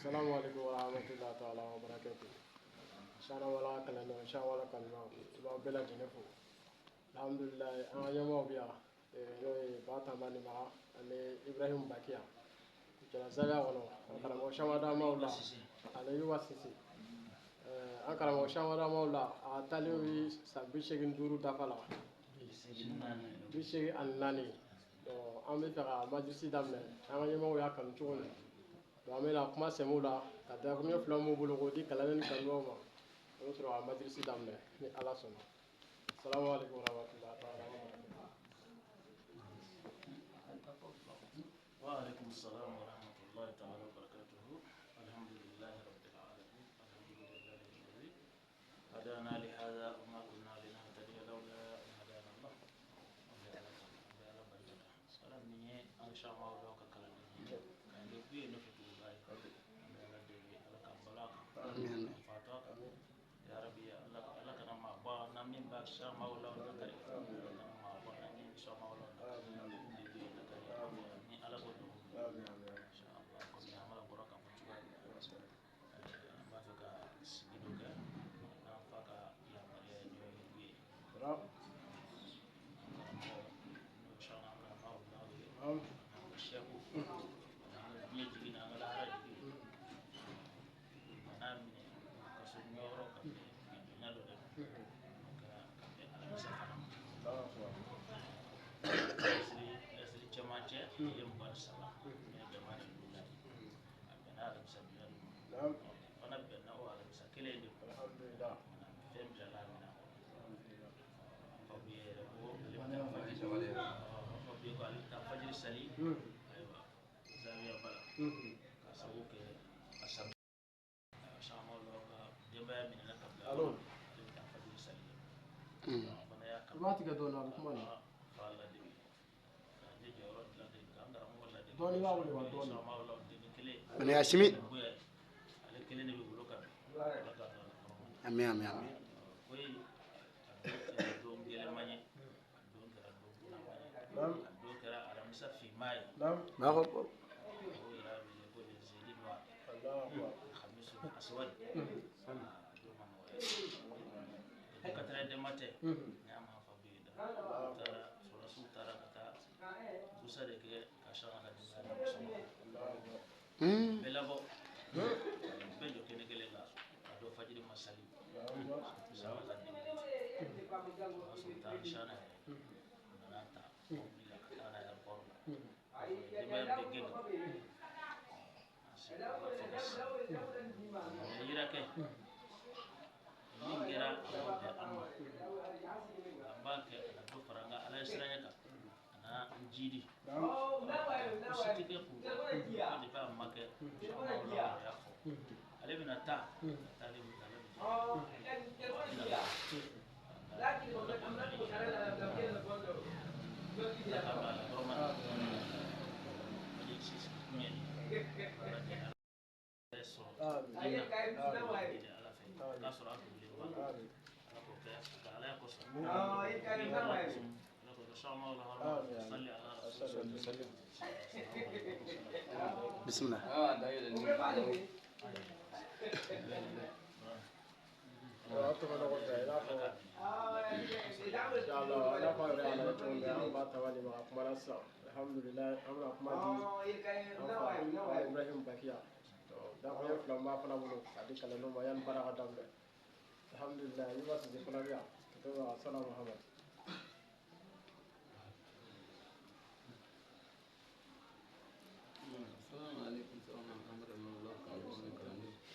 Assalamu alaikum wa rahmatullahi ta'ala wa barakatuh. Shana wala kalandenw, shana wala kanubaw, i b'aw bɛɛ lajɛlen fo. Alhamdulilayi, an ka ɲɛmɔgɔw bɛ yan, n'o ye Ba Tamba Nimaga ani Ibrahim Bakiya. Jala Zaria kɔnɔ, an karamɔgɔ Shamada la, ani Yuba Sise. An karamɔgɔ Shamada la, a taalen bɛ san 85 dafa la. 84. An bɛ fɛ ka majilisi daminɛ, an ka ɲɛmɔgɔw y'a kanu cogo min. Donc an bɛna kuma sɛmɛ la ka dakuruɲɛ fila m'u bolo k'o di kalanden ni kanubaw ma. An bɛ sɔrɔ ka majilisi daminɛ ni Ala sɔnna. Salamu alaikum wa rahmatullahi ta'ala wa barakatuh. Wa alaikum salam wa rahmatullahi ta'ala wa barakatuhu. Alhamdulillahi rabbil alamin. Alhamdulillahi alladhi hadana li hadha wa ma kunna linahtadiya lawla an hadana Allah. An bɛ Ala barikada. Ala min ye an shamaaw dɔw ka kalanden ye. K'an kɛ guye nɔfɛ tuguba ye. An bɛ Ala deli Ala k'an balo a kan. K'an fatɔ a kan. Ya Rabbi, Ala Ala kana maa bɔ an na min b'a shamaaw la nakari. Ala kana maa bɔ an na min bɛ shamaaw la nakari. Min bɛ guye nakari. Ni Ala ko don. Inshallah, komi Amara bɔra k'a fɔ cogoya min na, an b'a fɛ ka sigi dɔ kɛ n'an fa ka yamaruya ye, n'o ye guye ye. Karamɔgɔ n'o ye Shana Abdulrahman ye, n'an ka sɛku, n'an ka diɲɛ jigi n'an ka lahara jigi, a n'a minɛ kaso ɲɔyɔrɔ ka bɛn bi donya dɔ de ma. O kɛra ka bɛn alamisa fana ma. Lɛsiri cɛmancɛ tile 23 n'o ye jama de wula ye, a bɛnna alamisa donya de ma. Fana bɛnna o alamisa kelen de ma. Alhamdulillah. Fɛn bilala a minɛn kɔnɔ. An fa bɛ yɛrɛ ko ale bɛ taa fajiri, an fa bɛ ko ale bɛ taa fajiri sali, ayiwa, zawiya ba la, k'a sababu kɛ a sabu samaw la ka denbaya minɛ ka bila, ale bɛ taa fajiri sali. An fana y'a I kanu b'a tigɛ dɔɔnin, a bɛ kuma na. Fa ladege k'an jɛ jɔyɔrɔ ladege k'an karamɔgɔ ladege. Dɔɔnin b'a wele wa dɔɔnin. Samaw la denkɛ kelen. Bani Asimi. Bonya ale kelen de bɛ bolo ka bin Ala ka don a la kɔrɔma. Amin amin amin. Koyi, a don kɛra don gɛlɛman ye, a don kɛra don kunnama ye, a don kɛra alamisa finman ye. Allahu akbar. O yɛrɛ wele ko le jeudi noir. Allahu akbar. Khamisul aswad. A don ma nɔgɔ yɛrɛ. Quatre heures du matin, ne y'a ma fa bɛ da, u taara sɔrɔdasiw taara ka taa busa de kɛ ka sanga ka denbaya la so kɔnɔ. Bɛɛ labɔ, bɛɛ jɔ kɛnɛ kelen kan, a don fajiri ma sali sanga ka denbaya. O y'a sɔrɔ u taara sana yɛrɛ, u nana ta mobili la ka taa n'a ye aéroport la, denbaya bɛɛ gɛn ka bɔ. An seginna fo ka se a yira kɛ min kɛra, a ma bɛn an ma, an b'a kɛ ka na dɔ fara an ka Ala ye siranɲɛ kan, a n'an jidi ko si tɛ kɛ kun kɔ ko de b'a ma kɛ. Samaw la yɛrɛ y'a fɔ ale bɛna taa, a taalen bɛ taa, ale bɛ taa, a bɛna taa. Ala k'o nali kɛ, Ala k'a don a la kɔrɔma na. Majilisi sigi kun ye nin ye. Ala kɛ Ala sɔrɔ diinɛ deli Ala fɛ k'a sɔrɔ a dogolen ba, Ala k'o kɛ ka Ala kosɔn, Ala k'o kɛ samaw la hɔrɔma salli ala rasul. Bismillah. A tɛmɛnen kɔfɛ, i n'a fɔ inshallah, i n'a fɔ a yɛrɛ y'a lajɛ cogo min na, an b'a tabali ma a kumana sisan. Alhamdulilayi, an bɛna kuma di an fa Ibrahim Bakiya. Dakuruɲɛ fila b'a fana bolo k'a di kalandenw ma yanni baara ka daminɛ. Alhamdulilayi, Yuba Sise fana bɛ yan. Salam Muhammad.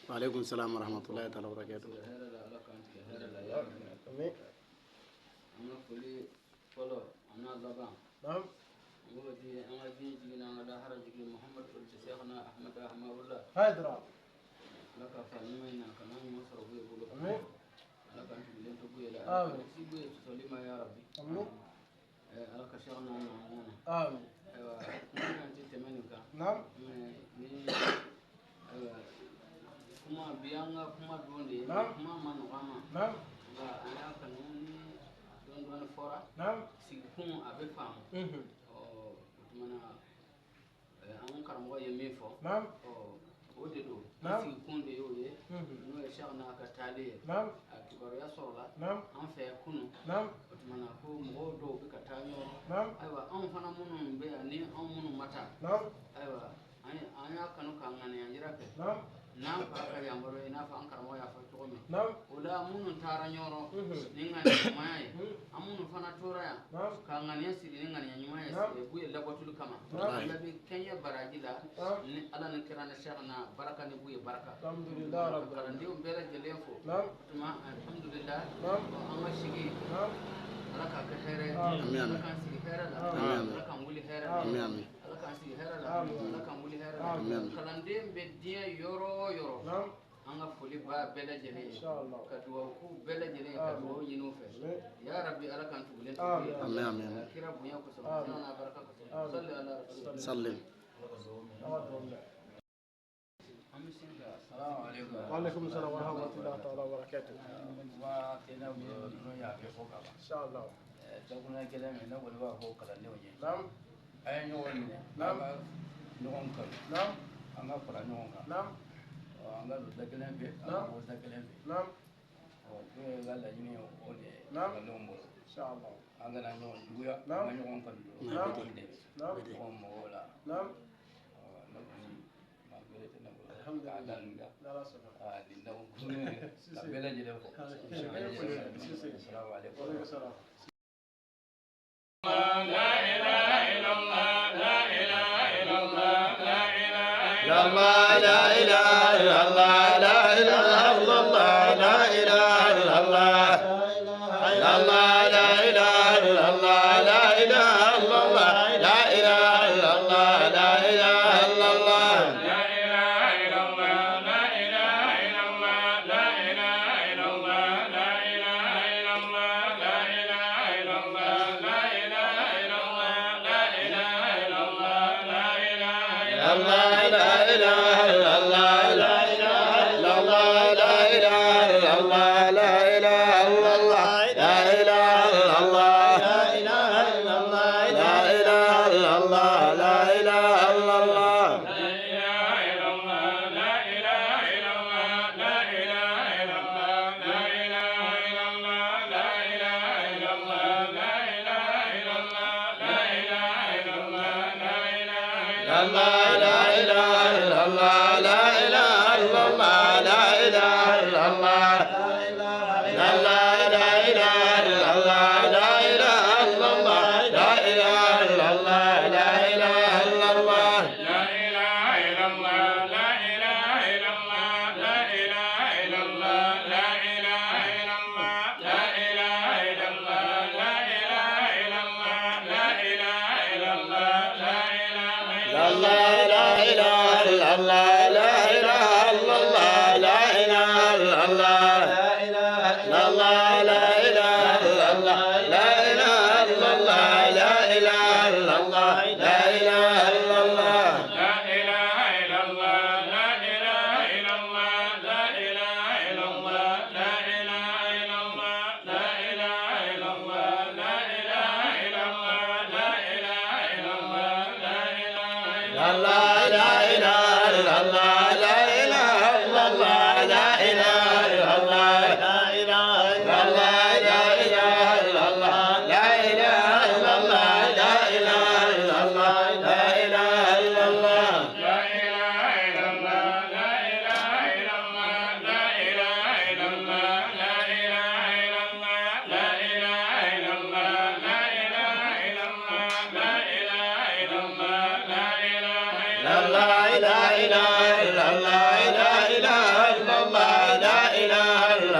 Wa alaikum salam wa rahmatullahi ta'ala wa barakatuh. Amin. An ka foli fɔlɔ a n'a laban, n b'o di an ka diɲɛ jigi n'an ka lahara jigi Muhamadu Sɛkina Ahmadu Ahmadula. Haidara. Ala ka fa ɲuman in na ka n'a ɲuman sɔrɔ Buye bolo. Amin. Ala k'an tugulen to Buye la. Ala Amin. ka kisi Buye sɔsɔli ma ya Rabbi. Amin. Ala ka Sɛkina na an na. Amin. Ayiwa, kuma kan tɛ tɛmɛ nin kan. Mais ni ayiwa kuma bi an ka kuma don de ye, kuma ma nɔgɔ an ma, nka an y'a kanu ni dɔɔni dɔɔni fɔra sigikun a bɛ faamu. Ɔ o tuma na, an karamɔgɔ ye min fɔ, ɔ o O de don, an sigikun de y'o ye, n'o ye Cheikh n'a ka taali ye. A kibaruya sɔrɔla an fɛ kunun. O tuma na ko mɔgɔw dɔw bɛ ka taa Ɲɔrɔ. Ayiwa, anw fana minnu bɛ yan ni anw minnu ma taa, ayiwa, an y'a kanu k'an ŋaniya jira kɛ n'an fa ka yamaruya, i n'a fɔ an karamɔgɔ y'a fɔ cogo min. O la, minnu taara Ɲɔrɔ ni ŋaniya ɲumanya ye, an minnu fana tora yan ka ŋaniya siri ni ŋaniya ɲuman ye Buye labatuli kama, ala bɛ kɛɲɛ baraji la ni Ala ni kira ni Cheikh na baraka ni Buye baraka. Kalandenw bɛɛ lajɛlen fo. O tuma, alhamdulillah, an ka sigi, Ala k'a kɛ hɛrɛ ye. Ala k'an sigi hɛrɛ la, Ala k'an wuli hɛrɛ la. Ala k'an sigi hɛrɛ la, Ala k'an wuli hɛrɛ la. Kalanden bɛ diɲɛ yɔrɔ o yɔrɔ, an ka foli b'a bɛɛ lajɛlen ye, ka dugawu k'u bɛɛ lajɛlen ye, ka dugawu ɲini u fɛ. Ya Rabbi, Ala k'an tugulen to kira bonya kosɔn, Ala n'a baraka kosɔn. Salli ala rasul. Sallim. An bɛ sin ka Wa alaikum salam wa rahmatullahi ta'ala wa barakatuh. Wa kɛnɛ ninnu y'a bɛɛ fɔ ka ban. Inshallah. Dakuruɲɛ kelen min ne kɔni b'a fɔ kalandenw ye, a ye ɲɔgɔn minɛ, an ka ɲɔgɔn kanu, an ka fara ɲɔgɔn kan, an ka don da kelen fɛ, an ka bɔ da kelen fɛ. Ɔ ye ka laɲini ye o de ye kalandenw bolo. Inshallah. An kana ɲɔgɔn juguya, an ka ɲɔgɔn kanu dɔrɔn, ɲɔgɔn dɛmɛ, ɲɔgɔn mɔgɔw la. Ɔ, ne kɔni ma bɛrɛ tɛ ne bolo k'a da nin kan. N'Ala sɔnna. Aa, nin dakun ka bɛɛ lajɛlen fo. Salamu alaikum. Wa alaikum salam. لا إله إلا الله، لا إله إلا الله، لا إله لا إله إلا الله، لا إله إلا الله، لا إله إلا الله، لا لا إله إلا الله، لا إله إلا الله، لا إله إلا الله، لا إله إلا الله. لا إله إلا الله، لا إله إلا الله، لا إله إلا الله، لا إله إلا الله، لا إله إلا الله، لا إله إلا الله، لا إله إلا الله، لا إله إلا الله، لا إله إلا الله، لا إله إلا الله، لا إله إلا الله، لا إله إلا الله، لا إله إلا الله، لا إله إلا الله، لا إله إلا الله، لا إله إلا الله. لا إله إلا الله، لا إله إلا الله، لا إله إلا الله، لا إله إلا الله، لا إله إلا الله، لا إله إلا الله، لا إله إلا الله، لا إله إلا الله، لا إله إلا الله، لا إله إلا الله، لا إله إلا الله، لا لا إله إلا الله، لا إله إلا الله، لا إله إلا الله، لا إله إلا الله. لا إله إلا الله، لا إله إلا الله، لا إله إلا الله، لا إله إلا الله، لا إله إلا الله، لا إله إلا الله، لا إله إلا الله، لا إله إلا الله، لا إله إلا الله، لا إله إلا الله، لا إله إلا الله، لا لا إله إلا الله، لا إله إلا الله، لا إله إلا الله، لا إله إلا الله. لا إله إلا الله، لا إله إلا الله، لا إله إلا الله، لا إله إلا الله، لا إله إلا الله، لا إله إلا الله، لا إله إلا الله، لا إله إلا الله، لا إله إلا الله، لا إله إلا الله، لا إله إلا الله، لا إله إلا الله، لا إله إلا الله، لا إله إلا الله، لا إله إلا الله، لا إله إلا الله. لا إله إلا الله، لا إله إلا الله، لا إله إلا الله، لا إله إلا الله، لا إله إلا الله، لا إله إلا الله، لا إله إلا الله، لا إله إلا الله، لا إله إلا الله، لا إله إلا الله، لا إله إلا الله، لا إله إلا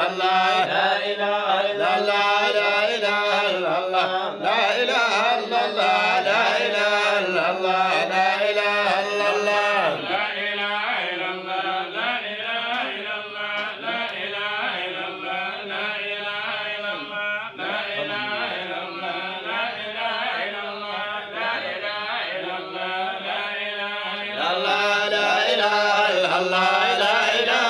الله، لا إله إلا الله، لا إله إلا الله، لا إله إلا الله، لا إله إلا الله. لا إله إلا الله، لا إله إلا الله، لا إله إلا الله، لا إله إلا الله، لا إله إلا الله، لا إله إلا الله، لا إله إلا الله، لا إله إلا الله، لا إله إلا الله، لا إله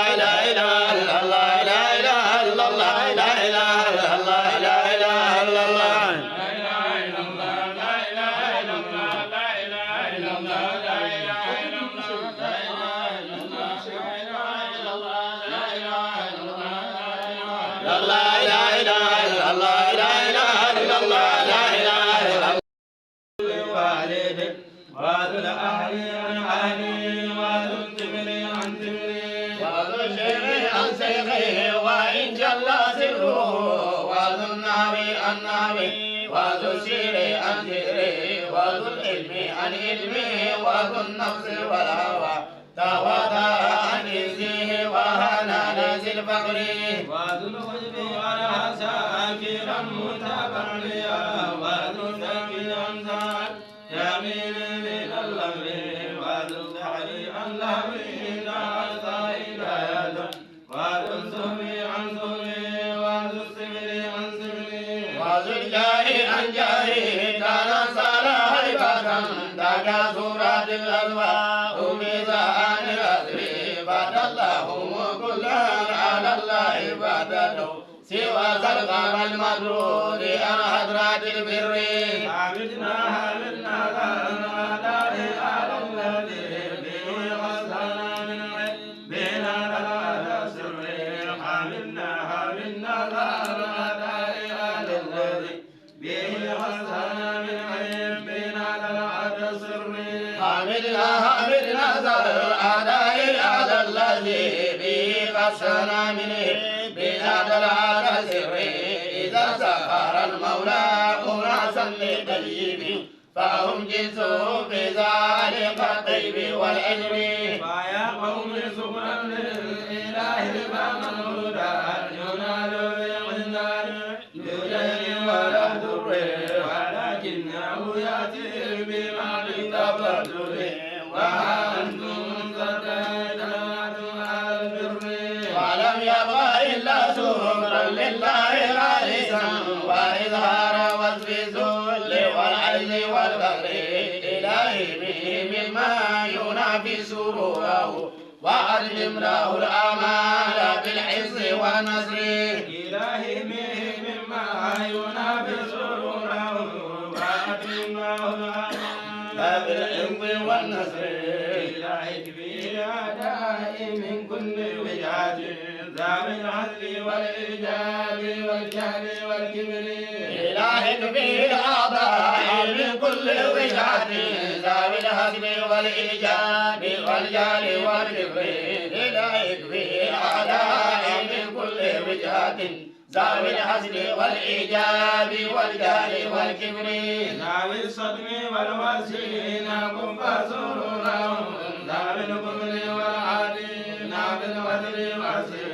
وذو الأهل عن أهله وذو التمر عن تمره وذو الشيخ عن شيخه وإن جل سره وذو النار عن ناره وذو السير عن سيره وذو العلم عن علمه وذو النفس والهوى تواضع عن عزه وهنا لذي الفقر وذو الحجب عن ساكرا متبرئا وذو الذنب عن ذات يمين من الأمر وذو الدحر عن لهو لا وذو السهم عن سهم وذو السبل عن سبل وذو الجاه عن جاهه تنزل هيبة تكاثرت الأذواق ميزان الأسر فدلهم كلا على الله بدلوا سوى زرقاء المغرور عن حضرات البر. حمدنا حمدنا الأداء على الذي به غزانا من بنا على سر. حمدنا حمدنا الأداء على الذي به غزانا من بنا على سر. حمدنا حمدنا الأداء على الذي به غزانا من بنا على سر. إذا سخر المولى أناسا لطيب فهم جنسهم في ذلك الطيب والأجر. فيا قوم شكرا للإله فمن هدى ينال بغنى لغير ولا ضر ولكنه يأتي بما بالتفضل وها أنتم تدعون على البر. ولم يبق إلا شكرا لله خالصا وإظهار وصف الذل والعز والفقر إلهي به مما ينافي سروره وأتمم له الأعمال بالعز والنصر. إلهي به مما ينافي سروره وأتمم له الأعمال بالعز والنصر. إلهي بالأعداء من كل وجهة ذوي العدل والإيجاب والجهل والكبر. إلهي بالأعداء من كل وجهة ذوي العدل والإيجاب والجهل والكبر. إلهي بالأعداء من كل وجهة ذوي الحسد والإيجاب والجهل والكبر. ذوي الصدم والوسيل كف سرورهم ذوي الكفر والعدل بالعدل والسر.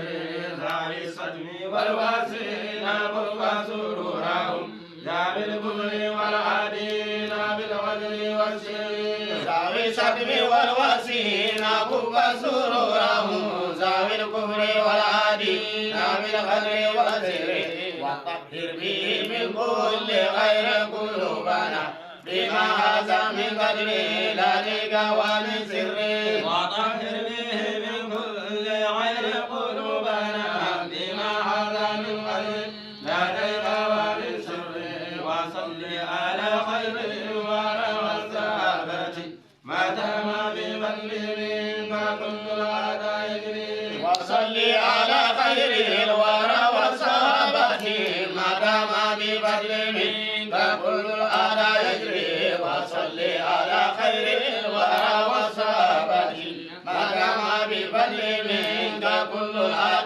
ذوي الصدم والوسيل كف سرورهم ذوي الكفر والعدل بالعدل والسر. ذوي الصدم والوسيل كف سرورهم ذوي الكفر والعدل بالعدل والسر. وطهر به من كل غير قلوبنا بما هذا من قدر لديك ومن سر. وطهر به من كل غير قلوبنا بما هذا من قدر لديك ومن سر. وصل على خير الورى والصحابة ما دام بفضل منك كل الأعداء يجري. وصل على خير الورى والصحابة ما دام بفضل منك كل الأعداء يجري. وصل على خير الورى والصحابة ما دام بفضل منك كل الأعداء.